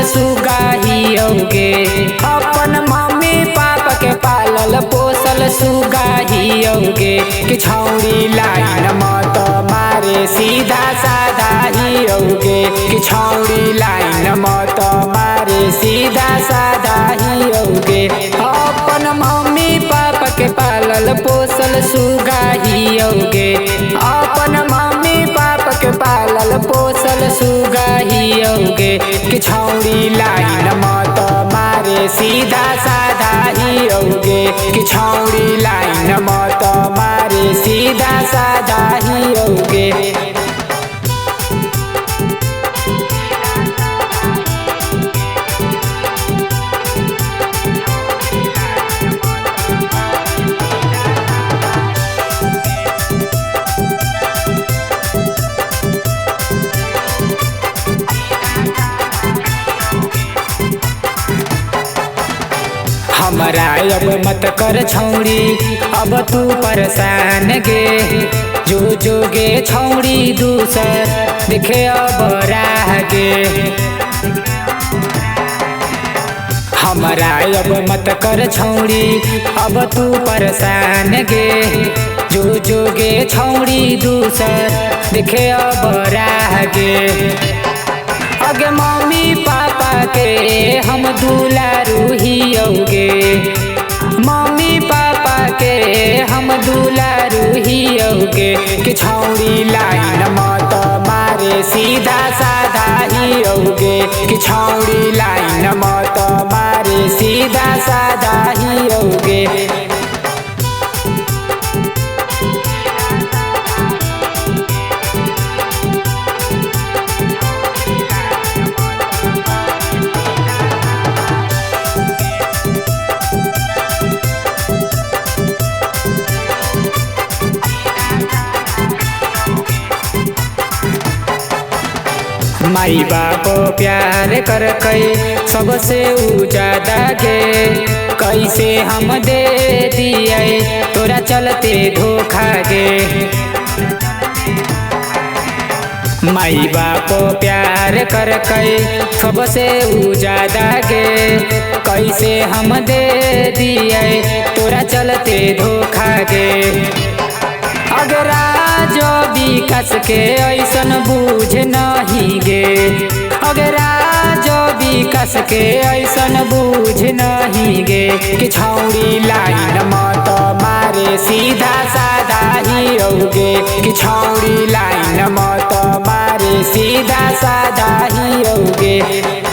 सुगाही औगे। अपन mummy papa के पालल पोसल सुगाही औगे। कि छौड़ी लाइन मत मारे सीधा साधा ही औगे। कि छौड़ी लाइन मत मारे सीधा साधा ही औगे। अपन मम्मी पापा के पालल पोसल सुगाही औगे। अपन मम्मी पापा के पालल पोसल सुगाही औगे। कि छौड़ी लाइन मत मारे सीधा साधा ही औगे। कि छौड़ी लाइन मत मारे सीधा साधा ही औगे। हमरा अब मत कर छौड़ी अब तू परेशान गे। जो जोगे छौड़ी दूसर देखे अब राह गे। हमरा अब मत कर छौड़ी अब तू परेशान गे। जो जोगे छौड़ी दूसर देखे अब राह गे। अगे मम्मी पापा के हम दुलारू ही औगे। मम्मी पापा के हम दुलारू ही औगे। कि छौड़ी लाइन मत मारे सीधा साधा ही औगे। कि छौड़ी लाइन मत मारे सीधा साधा ही औगे। माई बाप प्यार कर सबसे ज्यादा गे। कैसे हम दे दिए तोरा चलते धोखा गे। माई बाप प्यार कर सबसे ज्यादा गे। कैसे हम दे दिए तोरा चलते धोखा गे। अगर जो विकास के ऐसन बूझ नहीं गे। अगर जो विकास के ऐसन बूझ नहीं गे। कि छौड़ी लाइन मत मारे सीधा साधा ही औगे। कि छौड़ी लाइन मत मारे सीधा साधा ही औगे।